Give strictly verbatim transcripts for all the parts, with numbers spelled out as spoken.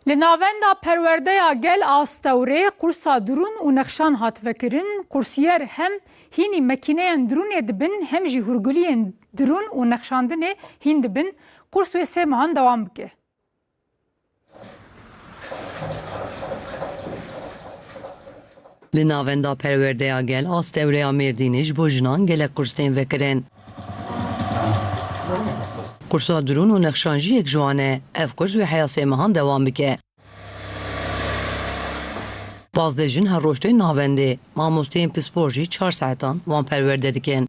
Li Navenda Perwerdeya Gel a Stewrê qursa drûn û nexşan hat vekirin. Qursiyer hem hînî mekîneyên drûnê dibin, hem jî hûrguliyên drûn û nexşandinê hîn dibin. Qurs wê sê mehan dewam bike. Li Navenda Perwerdeya Gel a Stewrê ya Mêrdînê ji bo jinan gelek qurs tên vekirin. Qursa drûn û nexşan jî yek ji wan e. Ev qurs wê heya sê mehan dewam bike. Pazdeh jin her roj tên navendê. Mamosteyên pispor jî çar saetan wan perwerde dikin.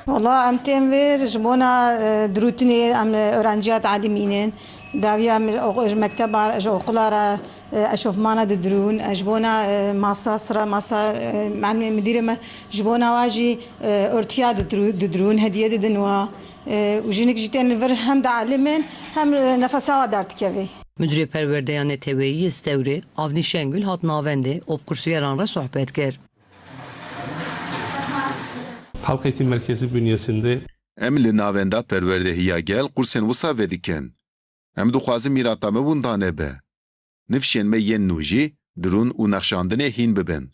Wala em tên vir ji bona, e, dirûtinê em, e, öğrenciya dielîmînin. Dawiya em o-, ji mekteba, ji oqula re, e, eşofmana didrûn. E, ji bona, e, masa, sira masa, e, melimê, müdîrê me ji bona wa jî, e, örtüya didrû-, didrûn, hediye didin wa. E, û jinik jî tên li vir hem dielimin, hem, e, nefesa wa derdikevê. Müdürê Perwerdeya Neteweyî yê Stewrê, Avni Şengül hat navendê û bi kursiyeran re sohbet kir. Halk Eğitim Merkezi bünyesinde. Em li Navenda Perwerdehiya Gel qursên wisa vedikin. Em dixwazin mîrata me winda nebe. Nifşên me yên nû jî dirûn û nexşandinê hîn bibin.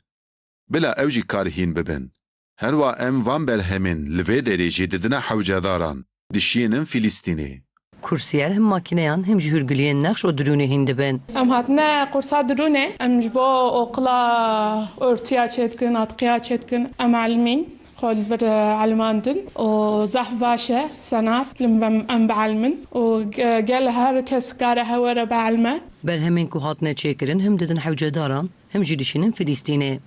Bila ew jî kar hîn bibin. Herwa em van berhemên li vê derê jî didine hewcedaran, dişiyênin Filîstînê. Kursiyer him makîneyan him jî hûrguliyên nexş û dirûnê hîn dibin. Em hatine qursa dirûnê. Em ji bo oqila örtüya çêdikin, atqiya çêdikin. Em elimîn, xwe li vir, e, elimandin û zehf baş e senat. Li em, em bielimin û ge-, gel her kes kare hewe re bielime. Berhemên ku hatine çêkirin him didin hewcedaran, him jî dişînin Filîstînê.